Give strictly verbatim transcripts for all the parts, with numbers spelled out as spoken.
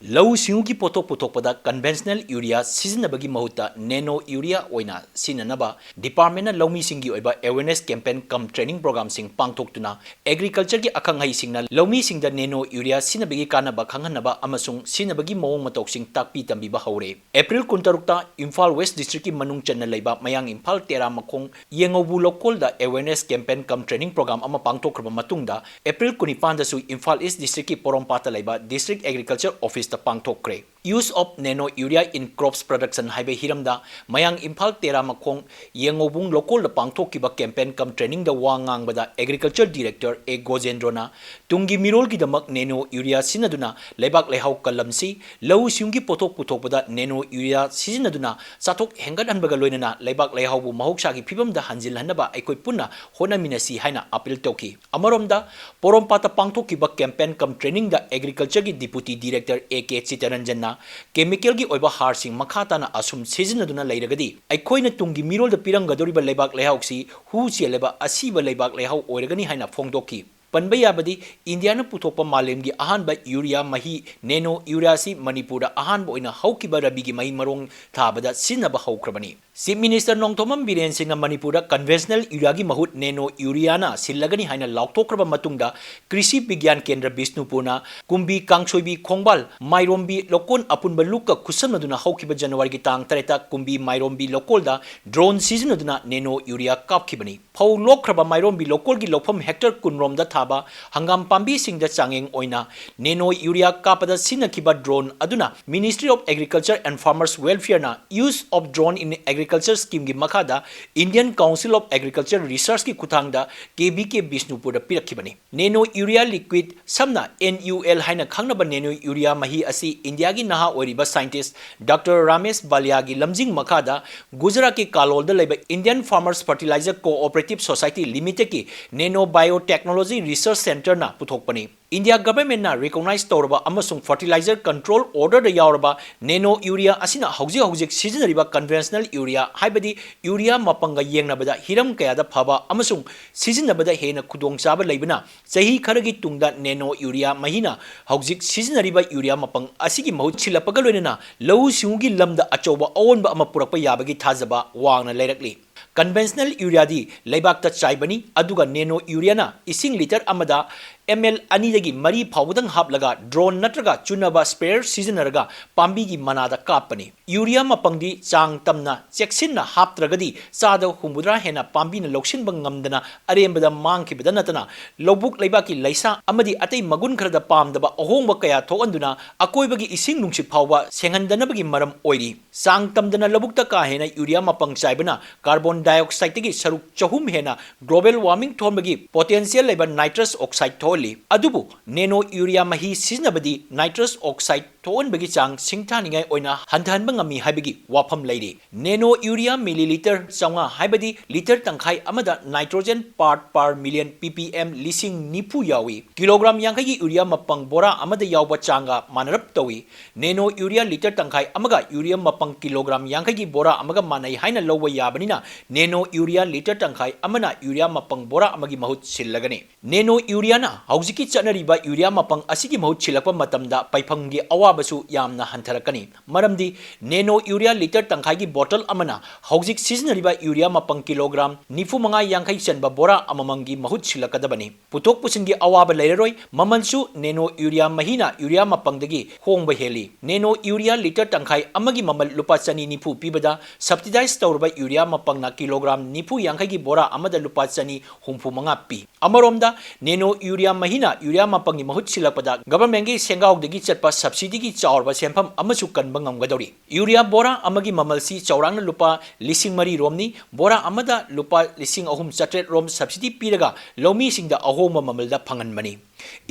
ꯂꯧꯎ ꯁꯤꯡꯎꯒꯤ ꯄꯣꯠꯊꯣꯛ ꯄꯨꯊꯣꯛꯄꯗ conventional urea ꯁꯤꯖꯤꯟꯅꯕꯒꯤ ꯃꯍꯨꯠꯇ nano urea ꯑꯣꯏꯅ ꯁꯤꯖꯤꯟꯅꯅꯕ departmentꯅ ꯂꯧꯃꯤꯁꯤꯡꯒꯤ ꯑꯣꯏꯕ awareness campaign cum training programꯁꯤꯡ ꯄꯥꯡꯊꯣꯛꯇꯨꯅ agricultureꯒꯤ ꯑꯈꯪ ꯑꯍꯩꯁꯤꯡꯅ ꯂꯧꯃꯤꯁꯤꯡꯗ nano urea ꯁꯤꯖꯤꯟꯅꯕꯒꯤ ꯀꯥꯟꯅꯕ ꯈꯪꯍꯟꯅꯕ ꯑꯃꯁꯨꯡ ꯁꯤꯖꯤꯟꯅꯕꯒꯤ ꯃꯑꯣꯡ ꯃꯇꯧꯁꯤꯡ ꯇꯥꯛꯄꯤ ꯇꯝꯕꯤꯕ ꯍꯧꯔꯦ꯫ April ꯀꯨꯟꯇꯔꯨꯛꯇ ꯏꯝꯐꯥꯜ West Districtꯀꯤ ꯃꯅꯨꯡ ꯆꯟꯅ ꯂꯩꯕ ꯃꯌꯥꯡ ꯏꯝꯐꯥꯜ ꯇꯦꯔꯥ ꯃꯈꯣꯡ ꯌꯦꯡꯉꯧꯕꯨ ꯂꯧꯀꯣꯜꯗ awareness campaign cum training program ꯑꯃ ꯄꯥꯡꯊꯣꯛꯈ꯭ꯔꯕ ꯃꯇꯨꯡꯗ April ꯀꯨꯟꯅꯤꯄꯥꯟꯗꯁꯨ ꯏꯝꯐꯥꯜ East Districtꯀꯤ ꯄꯣꯔꯣꯝꯄꯥꯠꯇ ꯂꯩꯕ District Agriculture Officeꯇ ꯄꯥꯡꯊꯣꯛꯈ꯭ꯔꯦ꯫ Use of nano urea in crops production ꯍꯥꯏꯕ ꯍꯤꯔꯝꯗ ꯃꯌꯥꯡ ꯏꯝꯐꯥꯜ ꯇꯦꯔꯥ ꯃꯈꯣꯡ ꯌꯦꯡꯉꯧꯕꯨꯡ ꯂꯧꯀꯣꯜꯗ ꯄꯥꯡꯊꯣꯛꯈꯤꯕ campaign cum trainingꯗ ꯋꯥ ꯉꯥꯡꯕꯗ Agriculture Director ꯑꯦ ꯒꯣꯖꯦꯟꯗ꯭ꯔꯣꯅ ꯇꯨꯡꯒꯤ ꯃꯤꯔꯣꯜꯒꯤꯗꯃꯛ nano urea ꯁꯤꯖꯤꯟꯅꯗꯨꯅ ꯂꯩꯕꯥꯛ ꯂꯩꯍꯥꯎ ꯀꯜꯂꯝꯁꯤ, ꯂꯧꯎ ꯁꯤꯡꯎꯒꯤ ꯄꯣꯠꯊꯣꯛ ꯄꯨꯊꯣꯛꯄꯗ nano urea ꯁꯤꯖꯤꯟꯅꯗꯨꯅ ꯆꯥꯊꯣꯛ ꯍꯦꯟꯒꯠꯍꯟꯕꯒ ꯂꯣꯏꯅꯅ ꯂꯩꯕꯥꯛ ꯂꯩꯍꯥꯎꯕꯨ ꯃꯍꯧꯁꯥꯒꯤ ꯐꯤꯕꯝꯗ ꯍꯟꯖꯤꯜꯍꯟꯅꯕ ꯑꯩꯈꯣꯏ ꯄꯨꯟꯅ ꯍꯣꯠꯅꯃꯤꯟꯅꯁꯤ ꯍꯥꯏꯅ appeal ꯇꯧꯈꯤ꯫ ꯑꯃꯔꯣꯝꯗ, ꯄꯣꯔꯣꯝꯄꯥꯠꯇ ꯄꯥꯡꯊꯣꯛꯈꯤꯕ campaign cum trainingꯗ Agricultureꯒꯤ Deputy Director A K ꯆꯤꯇꯔꯟꯖꯟꯅ chemicalꯒꯤ ꯑꯣꯏꯕ ꯍꯥꯔꯁꯤꯡ ꯃꯈꯥ ꯇꯥꯅ ꯑꯁꯨꯝ ꯁꯤꯖꯤꯟꯅꯗꯨꯅ ꯂꯩꯔꯒꯗꯤ ꯑꯩꯈꯣꯏꯅ ꯇꯨꯡꯒꯤ ꯃꯤꯔꯣꯜꯗ ꯄꯤꯔꯝꯒꯗꯧꯔꯤꯕ ꯂꯩꯕꯥꯛ ꯂꯩꯍꯥꯎꯁꯤ ꯍꯨ ꯆꯦꯜꯂꯕ ꯑꯁꯤꯕ ꯂꯩꯕꯥꯛ ꯂꯩꯍꯥꯎ ꯑꯣꯏꯔꯒꯅꯤ ꯍꯥꯏꯅ ꯐꯣꯡꯗꯣꯛꯈꯤ꯫ ꯄꯟꯕ ꯌꯥꯕꯗꯤ, ꯏꯟꯗꯤꯌꯥꯅ ꯄꯨꯊꯣꯛꯄ ꯃꯥꯂꯦꯝꯒꯤ ꯑꯍꯥꯟꯕ urea ꯃꯍꯤ nano urea ꯑꯁꯤ ꯃꯅꯤꯄꯨꯔꯗ ꯑꯍꯥꯟꯕ ꯑꯣꯏꯅ ꯍꯧꯈꯤꯕ ꯔꯕꯤꯒꯤ ꯃꯍꯩ ꯃꯔꯣꯡ ꯊꯥꯕꯗ ꯁꯤꯖꯤꯟꯅꯕ ꯍꯧꯈ꯭ꯔꯕꯅꯤ꯫ Chief Minister ꯅꯣꯡꯊꯣꯝꯕꯝ ꯕꯤꯔꯦꯟ ꯁꯤꯡꯅ ꯃꯅꯤꯄꯨꯔꯗ conventional ureaꯒꯤ ꯃꯍꯨꯠ nano ureaꯅ ꯁꯤꯜꯂꯒꯅꯤ ꯍꯥꯏꯅ ꯂꯥꯎꯊꯣꯛꯈ꯭ꯔꯕ ꯃꯇꯨꯡꯗ, ꯀ꯭ꯔꯤꯁꯤ ꯕꯤꯒ꯭ꯌꯥꯟ ꯀꯦꯟꯗ꯭ꯔ ꯕꯤꯁꯅꯨꯄꯨꯔꯅ ꯀꯨꯝꯕꯤ, ꯀꯥꯡꯁꯣꯏꯕꯤ, ꯈꯣꯡꯕꯥꯜ, ꯃꯥꯏꯔꯣꯝꯕꯤ ꯂꯧꯀꯣꯟ ꯑꯄꯨꯟꯕ ꯂꯨꯞꯀ ꯈꯨꯠꯁꯝꯅꯗꯨꯅ ꯍꯧꯈꯤꯕ ꯖꯅꯋꯥꯔꯤꯒꯤ ꯇꯥꯡ ꯇꯔꯦꯠꯇ ꯀꯨꯝꯕꯤ ꯃꯥꯏꯔꯣꯝꯕꯤ ꯂꯧꯀꯣꯜꯗ drone ꯁꯤꯖꯤꯟꯅꯗꯨꯅ nano urea ꯀꯥꯞꯈꯤꯕꯅꯤ꯫ ꯐꯧ ꯂꯣꯛꯈ꯭ꯔꯕ ꯃꯥꯏꯔꯣꯝꯕꯤ ꯂꯧꯀꯣꯜꯒꯤ ꯂꯧꯐꯝ hectare ꯀꯨꯟ ꯔꯣꯝꯗ ꯊꯥꯕ ꯍꯪꯒꯥꯝ ꯄꯥꯝꯕꯤꯁꯤꯡꯗ ꯆꯥꯡꯌꯦꯡ ꯑꯣꯏꯅ nano urea ꯀꯥꯞꯄꯗ ꯁꯤꯖꯤꯟꯅꯈꯤꯕ drone ꯑꯗꯨꯅ Ministry of Agriculture and Farmers Welfareꯅ Use of Drone in Agriculture Schemeꯒꯤ ꯃꯈꯥꯗ Indian Council of Agriculture Researchꯀꯤ ꯈꯨꯠꯊꯥꯡꯗ ꯀꯦ ꯚꯤ ꯀꯦ ꯕꯤꯁꯅꯨꯄꯨꯔꯗ ꯄꯤꯔꯛꯈꯤꯕꯅꯤ꯫ Nano urea liquid, ꯁꯝꯅ N U L ꯍꯥꯏꯅ ꯈꯪꯅꯕ nano urea ꯃꯍꯤ ꯑꯁꯤ ꯏꯟꯗꯤꯌꯥꯒꯤ ꯅꯍꯥ ꯑꯣꯏꯔꯤꯕ scientist Doctor ꯔꯥꯃꯦꯁ ꯕꯥꯂꯤꯌꯥꯒꯤ ꯂꯝꯖꯤꯡ ꯃꯈꯥꯗ ꯒꯨꯖꯔꯥꯠꯀꯤ ꯀꯥꯂꯣꯜꯗ ꯂꯩꯕ Indian Farmers Fertilizer Cooperative Society Limitedꯀꯤ Nano Biotechnology Research Centreꯅ ꯄꯨꯊꯣꯛꯄꯅꯤ꯫ India government ꯅ recognize ꯇꯧꯔꯕ ꯑꯃꯁꯨꯡ fertilizer control order ꯗ ꯌꯥꯎꯔꯕ nano urea ꯑꯁꯤꯅ ꯍꯧꯖꯤꯛ ꯍꯧꯖꯤꯛ ꯁꯤꯖꯤꯟꯅꯔꯤꯕ conventional urea, ꯍꯥꯏꯕꯗꯤ urea ꯃꯄꯪꯒ ꯌꯦꯡꯅꯕꯗ ꯍꯤꯔꯝ ꯀꯌꯥꯗ ꯐꯕ ꯑꯃꯁꯨꯡ ꯁꯤꯖꯤꯟꯅꯕꯗ ꯍꯦꯟꯅ ꯈꯨꯗꯣꯡꯆꯥꯕ ꯂꯩꯕꯅ, ꯆꯍꯤ ꯈꯔꯒꯤ ꯇꯨꯡꯗ nano urea ꯃꯍꯤꯅ ꯍꯧꯖꯤꯛ ꯁꯤꯖꯤꯟꯅꯔꯤꯕ urea ꯃꯄꯪ ꯑꯁꯤꯒꯤ ꯃꯍꯨꯠ ꯁꯤꯜꯂꯛꯄꯒ ꯂꯣꯏꯅꯅ ꯂꯧꯎ ꯁꯤꯡꯎꯒꯤ ꯂꯝꯗ ꯑꯆꯧꯕ ꯑꯑꯣꯟꯕ ꯑꯃ ꯄꯨꯔꯛꯄ ꯌꯥꯕꯒꯤ ꯊꯥꯖꯕ ꯋꯥꯡꯅ ꯂꯩꯔꯛꯂꯤ꯫ Conventional urea ꯗꯤ ꯂꯩꯕꯥꯛꯇ ꯆꯥꯏꯕꯅꯤ, ꯑꯗꯨꯒ nano urea ꯅ ꯏꯁꯤꯡ litre ꯑꯃꯗ ml ꯑꯅꯤꯗꯒꯤ ꯃꯔꯤ ꯐꯥꯎꯕꯗꯪ ꯍꯥꯞꯂꯒ drone ꯅꯠꯇ꯭ꯔꯒ ꯆꯨꯅꯕ sprayer ꯁꯤꯖꯤꯟꯅꯔꯒ ꯄꯥꯝꯕꯤꯒꯤ ꯃꯅꯥꯗ ꯀꯥꯞꯄꯅꯤ꯫ Urea ꯃꯄꯪꯗꯤ ꯆꯥꯡ ꯇꯝꯅ ꯆꯦꯛꯁꯤꯟꯅ ꯍꯥꯞꯇ꯭ꯔꯒꯗꯤ ꯆꯥꯗ ꯍꯨꯝꯐꯨꯇꯔꯥ ꯍꯦꯟꯅ ꯄꯥꯝꯕꯤꯅ ꯂꯧꯁꯤꯟꯕ ꯉꯝꯗꯅ ꯑꯔꯦꯝꯕꯗ ꯃꯥꯡꯈꯤꯕꯗ ꯅꯠꯇꯅ ꯂꯧꯕꯨꯛ ꯂꯩꯕꯥꯛꯀꯤ ꯂꯩꯁꯥ ꯑꯃꯗꯤ ꯑꯇꯩ ꯃꯒꯨꯟ ꯈꯔꯗ ꯄꯥꯝꯗꯕ ꯑꯍꯣꯡꯕ ꯀꯌꯥ ꯊꯣꯛꯍꯟꯗꯨꯅ ꯑꯀꯣꯏꯕꯒꯤ ꯏꯁꯤꯡ ꯅꯨꯡꯁꯤꯠ ꯐꯥꯎꯕ ꯁꯦꯡꯍꯟꯗꯅꯕꯒꯤ ꯃꯔꯝ ꯑꯣꯏꯔꯤ꯫ ꯆꯥꯡ ꯇꯝꯗꯅ ꯂꯧꯕꯨꯛꯇ ꯀꯥ ꯍꯦꯟꯅ urea ꯃꯄꯪ ꯆꯥꯏꯕꯅ carbon dioxide ꯇꯒꯤ ꯁꯔꯨꯛ ꯆꯍꯨꯝ ꯍꯦꯟꯅ global warming ꯊꯣꯛꯍꯟꯕꯒꯤ potential ꯂꯩꯕ nitrous oxide ꯊꯣꯛꯍꯜꯂꯤ꯫ ꯑꯗꯨꯕꯨ nano urea ꯃꯍꯤ ꯁꯤꯖꯤꯟꯅꯕꯗꯤ nitrous oxide ꯊꯣꯛꯍꯟꯕꯒꯤ ꯆꯥꯡ ꯁꯤꯡꯊꯥꯅꯤꯡꯉꯥꯏ ꯑꯣꯏꯅ ꯍꯟꯊꯍꯟꯕ ꯉꯝꯃꯤ ꯍꯥꯏꯕꯒꯤ ꯋꯥꯐꯝ ꯂꯩꯔꯤ꯫ Nano urea milliliter ꯆꯥꯝꯃꯉꯥ, ꯍꯥꯏꯕꯗꯤ litre ꯇꯪꯈꯥꯏ ꯑꯃꯗ nitrogen part per million, P P M, ꯂꯤꯁꯤꯡ ꯅꯤꯐꯨ ꯌꯥꯎꯏ꯫ Kilogram ꯌꯥꯡꯈꯩꯒꯤ urea ꯃꯄꯪ ꯕꯣꯔꯥ ꯑꯃꯗ ꯌꯥꯎꯕ ꯆꯥꯡꯒ ꯃꯥꯟꯅꯔꯞ ꯇꯧꯏ꯫ Nano urea litre ꯇꯪꯈꯥꯏ ꯑꯃꯒ urea ꯃꯄꯪ kilogram ꯌꯥꯡꯈꯩꯒꯤ ꯕꯣꯔꯥ ꯑꯃꯒ ꯃꯥꯟꯅꯩ ꯍꯥꯏꯅ ꯂꯧꯕ ꯌꯥꯕꯅꯤꯅ, nano urea litre ꯇꯪꯈꯥꯏ ꯑꯃꯅ urea ꯃꯄꯪ ꯕꯣꯔꯥ ꯑꯃꯒꯤ ꯃꯍꯨꯠ ꯁꯤꯜꯂꯒꯅꯤ꯫ Nano urea ꯅ ꯍꯧꯖꯤꯛꯀꯤ ꯆꯠꯅꯔꯤꯕ urea ꯃꯄꯪ ꯑꯁꯤꯒꯤ ꯃꯍꯨꯠ ꯁꯤꯜꯂꯛꯄ ꯃꯇꯝꯗ ꯄꯩꯐꯝꯒꯤ ꯑꯋꯥꯕꯁꯨ ꯌꯥꯝꯅ ꯍꯟꯊꯔꯛꯀꯅꯤ꯫ ꯃꯔꯝꯗꯤ nano urea litre ꯇꯪꯈꯥꯏꯒꯤ bottle ꯑꯃꯅ ꯍꯧꯖꯤꯛ ꯁꯤꯖꯤꯟꯅꯔꯤꯕ urea ꯃꯄꯪ kilogram ꯅꯤꯐꯨ ꯃꯉꯥ ꯌꯥꯡꯈꯩ ꯆꯟꯕ ꯕꯣꯔꯥ ꯑꯃꯃꯝꯒꯤ ꯃꯍꯨꯠ ꯁꯤꯜꯂꯛꯀꯗꯕꯅꯤ꯫ ꯄꯨꯊꯣꯛ ꯄꯨꯁꯤꯟꯒꯤ ꯑꯋꯥꯕ ꯂꯩꯔꯔꯣꯏ꯫ ꯃꯃꯜꯁꯨ nano urea ꯃꯍꯤꯅ urea ꯃꯄꯪꯗꯒꯤ ꯍꯣꯡꯕ ꯍꯦꯜꯂꯤ꯫ Nano urea litre ꯇꯪꯈꯥꯏ ꯑꯃꯒꯤ ꯃꯃꯜ ꯂꯨꯄꯥ ꯆꯅꯤ ꯅꯤꯐꯨ ꯄꯤꯕꯗ, subsidize ꯇꯧꯔꯕ urea ꯃꯄꯪꯅ kilogram ꯅꯤꯐꯨ ꯌꯥꯡꯈꯩꯒꯤ ꯕꯣꯔꯥ ꯑꯃꯗ ꯂꯨꯄꯥ ꯆꯅꯤ ꯍꯨꯝꯐꯨ ꯃꯉꯥ ꯄꯤ꯫ ꯑꯃꯔꯣꯝꯗ, nano urea ꯃꯍꯤꯅ urea ꯃꯄꯪꯒꯤ ꯃꯍꯨꯠ ꯁꯤꯜꯂꯛꯄꯗ government ꯀꯤ ꯁꯦꯟꯒꯥꯎꯗꯒꯤ ꯆꯠꯄ subsidy ꯒꯤ ꯆꯥꯎꯔꯕ ꯁꯦꯟꯐꯝ ꯑꯃꯁꯨ ꯀꯟꯕ ꯉꯝꯒꯗꯧꯔꯤ꯫ Urea ꯕꯣꯔꯥ ꯑꯃꯒꯤ ꯃꯃꯜꯁꯤ ꯆꯥꯎꯔꯥꯛꯅ ꯂꯨꯄꯥ ꯂꯤꯁꯤꯡ ꯃꯔꯤ ꯔꯣꯝꯅꯤ꯫ ꯕꯣꯔꯥ ꯑꯃꯗ ꯂꯨꯄꯥ ꯂꯤꯁꯤꯡ ꯑꯍꯨꯝ ꯆꯥꯇ꯭ꯔꯦꯠ ꯔꯣꯝ subsidy ꯄꯤꯔꯒ ꯂꯧꯃꯤꯁꯤꯡꯗ ꯑꯍꯣꯡꯕ ꯃꯃꯜꯗ ꯐꯪꯍꯟꯕꯅꯤ꯫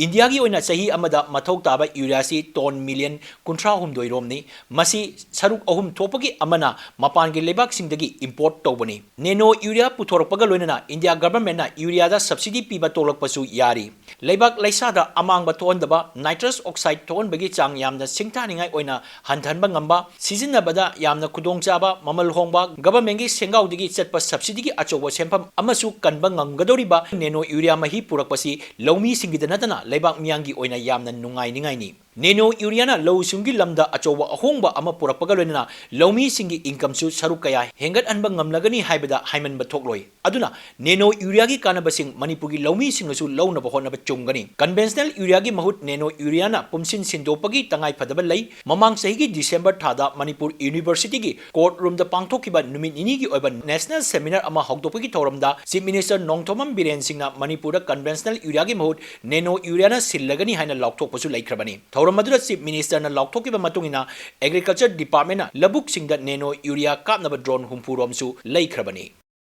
ꯏꯟꯗꯤꯌꯥꯒꯤ ꯑꯣꯏꯅ ꯆꯍꯤ ꯑꯃꯗ ꯃꯊꯧ ꯇꯥꯕ ꯌꯨꯔꯤꯌꯥꯁꯤ ꯇꯣꯟ ꯃꯤꯂꯤꯌꯟ ꯀꯨꯟꯊ꯭ꯔꯥ ꯍꯨꯝꯗꯣꯏ ꯔꯣꯝꯅꯤ꯫ ꯃꯁꯤ ꯁꯔꯨꯛ ꯑꯍꯨꯝ ꯊꯣꯛꯄꯒꯤ ꯑꯃꯅ ꯃꯄꯥꯟꯒꯤ ꯂꯩꯕꯥꯛꯁꯤꯡꯗꯒꯤ import ꯇꯧꯕꯅꯤ꯫ ꯅꯦꯅꯣ ꯌꯨꯔꯤꯌꯥ ꯄꯨꯊꯣꯔꯛꯄꯒ ꯂꯣꯏꯅꯅ ꯏꯟꯗꯤꯌꯥ ꯒꯚꯔꯟꯃꯦꯟꯠꯅ ꯌꯨꯔꯤꯌꯥꯗ subsidy ꯄꯤꯕ ꯇꯣꯛꯂꯛꯄꯁꯨ ꯌꯥꯔꯤ꯫ ꯂꯩꯕꯥꯛ ꯂꯩꯁꯥꯗ ꯑꯃꯥꯡꯕ ꯊꯣꯛꯍꯟꯗꯕ, nitrous oxide ꯊꯣꯛꯍꯟꯕꯒꯤ ꯆꯥꯡ ꯌꯥꯝꯅ ꯁꯤꯡꯊꯥꯅꯤꯡꯉꯥꯏ ꯑꯣꯏꯅ ꯍꯟꯊꯍꯟꯕ ꯉꯝꯕ, ꯁꯤꯖꯤꯟꯅꯕꯗ ꯌꯥꯝꯅ ꯈꯨꯗꯣꯡꯆꯥꯕ, ꯃꯃꯜ ꯍꯣꯡꯕ, ꯒꯚꯔꯟꯃꯦꯟꯠꯀꯤ ꯁꯦꯟꯒꯥꯎꯗꯒꯤ ꯆꯠꯄ subsidy ꯒꯤ ꯑꯆꯧꯕ ꯁꯦꯟꯐꯝ ꯑꯃꯁꯨ ꯀꯟꯕ ꯉꯝꯒꯗꯧꯔꯤꯕ ꯅꯦꯅꯣ ꯌꯨꯔꯤꯌꯥ ꯃꯍꯤ ꯄꯨꯔꯛꯄꯁꯤ ꯂꯧꯃꯤꯁꯤꯡꯒꯤꯗ ꯅꯠꯇꯅ ꯂꯩꯕꯥꯛ ꯃꯤꯌꯥꯝꯒꯤ ꯑꯣꯏꯅ ꯌꯥꯝꯅ ꯅꯨꯡꯉꯥꯏꯅꯤꯡꯉꯥꯏꯅꯤ꯫ ꯅꯦꯅꯣ ꯌꯨꯔꯤꯌꯥꯅ ꯂꯧꯎ ꯁꯤꯡꯎꯒꯤ ꯂꯝꯗ ꯑꯆꯧꯕ ꯑꯍꯣꯡꯕ ꯑꯃ ꯄꯨꯔꯛꯄꯒ ꯂꯣꯏꯅꯅ ꯂꯧꯃꯤꯁꯤꯡꯒꯤ incomeꯁꯨ ꯁꯔꯨꯛ ꯀꯌꯥ ꯍꯦꯟꯒꯠꯍꯟꯕ ꯉꯝꯂꯒꯅꯤ ꯍꯥꯏꯕꯗ ꯍꯥꯏꯃꯟꯕ ꯊꯣꯛꯂꯣꯏ꯫ ꯑꯗꯨꯅ ꯅꯦꯅꯣ ꯌꯨꯔꯤꯌꯥꯒꯤ ꯀꯥꯟꯅꯕꯁꯤꯡ ꯃꯅꯤꯄꯨꯔꯒꯤ ꯂꯧꯃꯤꯁꯤꯡꯅꯁꯨ ꯂꯧꯅꯕ ꯍꯣꯠꯅꯕ ꯆꯨꯝꯒꯅꯤ꯫ Conventional ꯌꯨꯔꯤꯌꯥꯒꯤ ꯃꯍꯨꯠ ꯅꯦꯅꯣ ꯌꯨꯔꯤꯌꯥꯅ ꯄꯨꯝꯁꯤꯟ ꯁꯤꯟꯗꯣꯛꯄꯒꯤ ꯇꯉꯥꯏ ꯐꯗꯕ ꯂꯩ꯫ ꯃꯃꯥꯡ ꯆꯍꯤꯒꯤ ꯗꯤꯁꯦꯝꯕꯔ ꯊꯥꯗ ꯃꯅꯤꯄꯨꯔ ꯌꯨꯅꯤꯚꯔꯁꯤꯇꯤꯒꯤ court roomꯗ ꯄꯥꯡꯊꯣꯛꯈꯤꯕ ꯅꯨꯃꯤꯠ ꯅꯤꯅꯤꯒꯤ ꯑꯣꯏꯕ national seminar ꯑꯃ ꯍꯧꯗꯣꯛꯄꯒꯤ ꯊꯧꯔꯝꯗ Chief Minister ꯅꯣꯡꯊꯣꯝꯕꯝ ꯕꯤꯔꯦꯟ ꯁꯤꯡꯅ ꯃꯅꯤꯄꯨꯔꯗ conventional ꯌꯨꯔꯤꯌꯥꯒꯤ ꯃꯍꯨꯠ ꯅꯦꯅꯣ ꯌꯨꯔꯤꯌꯥꯅ ꯁꯤꯜꯂꯒꯅꯤ ꯍꯥꯏꯅ ꯂꯥꯎꯊꯣꯛꯄꯁꯨ ꯂꯩꯈ꯭ꯔꯕꯅꯤ꯫ ꯊꯧꯔꯝ ꯑꯗꯨꯗ Chief Ministerꯅ ꯂꯥꯎꯊꯣꯛꯈꯤꯕ ꯃꯇꯨꯡ ꯏꯟꯅ Agriculture Departmentꯅ ꯂꯧꯕꯨꯛꯁꯤꯡꯗ ꯅꯦꯅꯣ ꯌꯨꯔꯤꯌꯥ ꯀꯥꯞꯅꯕ drone ꯍꯨꯝꯐꯨ ꯔꯣꯝꯁꯨ ꯂꯩꯈ꯭ꯔꯕꯅꯤ꯫